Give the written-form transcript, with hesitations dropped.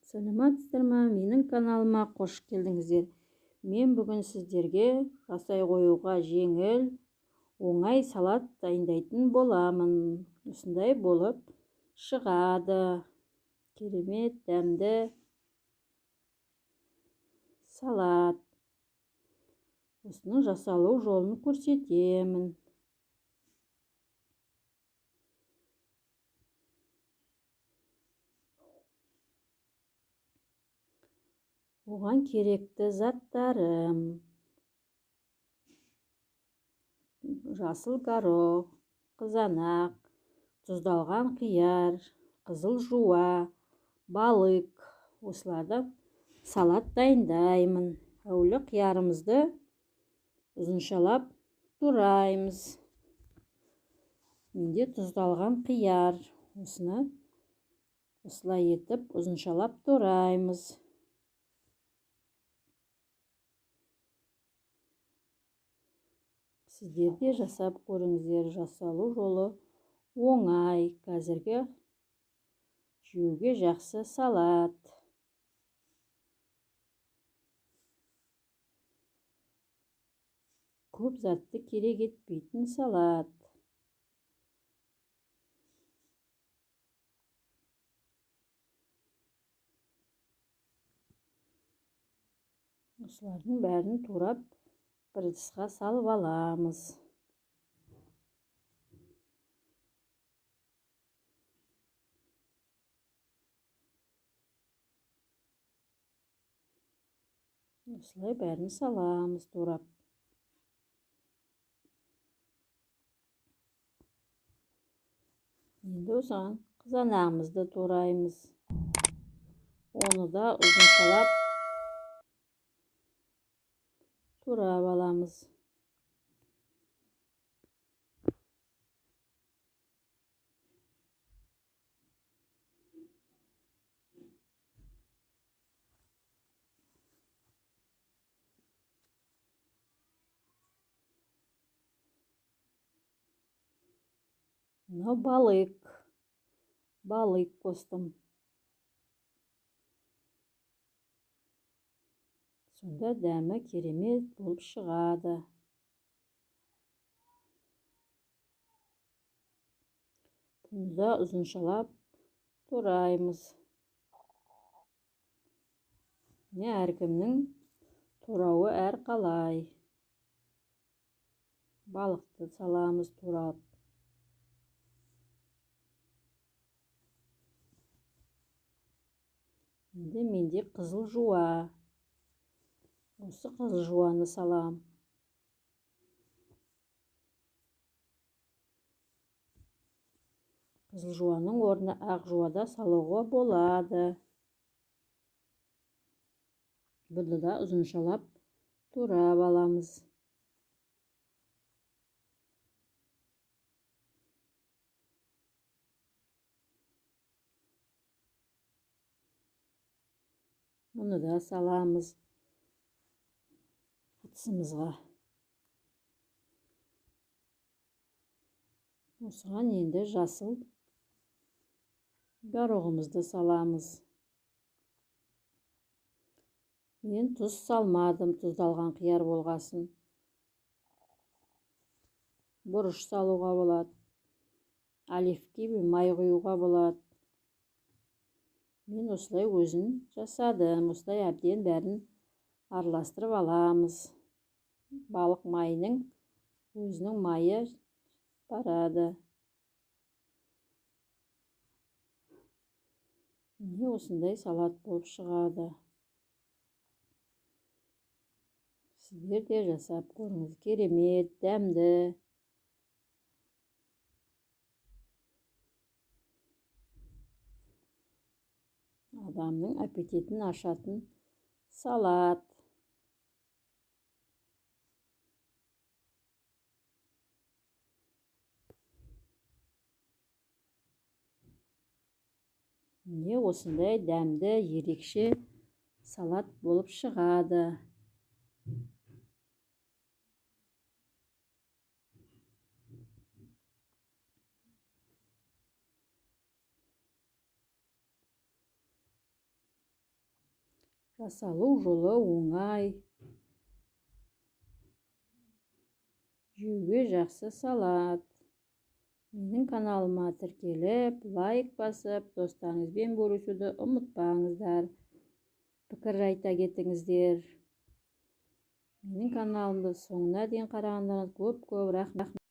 Саламатсыздар ма? Менің каналыма қош келдіңіздер. Мен бүгін сіздерге жасай қоюға жеңіл, оңай салат дайындайтын боламын. Осындай болып шығады. Керемет дәмді салат. Осының жасалу жолын көрсетемін. Оған керекті заттарым: жасыл горох, қызанақ, тұздалған қияр, қызыл жуа, балық. Осылардан салат дайындаймын. Әуелі қиярымызды ұзыншалап тураймыз. Менде тұздалған қияр. Осыны осылай етіп ұзыншалап тураймыз. Сіздер де жасап көріңіздер, жасалу жолы оңай, қазіргі жеуге жақсы салат. Көп затты керек етпейтін салат. Осылардың бәрін турап бір ыдысқа салып аламыз. Осылай бәрін саламыз турап. Енді осыған қызанағымызды тураймыз. Оны да ұзыншалап турап аламыз. Мынау балық. Балық қостым. Сонда дәмі керемет болып шығады. Бұны да ұзыншалап тураймыз. Міне, әркімнің турауы әрқалай. Балықты саламыз турап. Енді менде қызыл жуа. Осы қызыл жуаны салам. Қызыл жуаның орнына ақ жуа да салуға болады. Бұны да ұзыншалап турап аламыз. Бұны да саламыз ыдысымызға. Осыған енді жасыл горохымызды саламыз. Мен тұз салмадым, тұздалған қияр болғасын. Бұрыш салуға болады. Оливки май құюға болады. Мен осылай өзін жасадым. Осылай әбден бәрін араластырып аламыз. Балық майының өзінің майы барады. Міне, осындай салат болып шығады. Сіздер де жасап көріңіз. Керемет, дәмді. Адамның аппетитін ашатын салат. Міне, осындай дәмді, ерекше салат болып шығады. Жасалу жолы оңай, жеуге жақсы салат. Менің каналыма тіркеліп, лайк басып, достарыңызбен бөлісуді ұмытпаңыздар. Пікір айта кетіңіздер. Менің каналымды соңына дейін қарағандарыңыз көп-көп рахмет.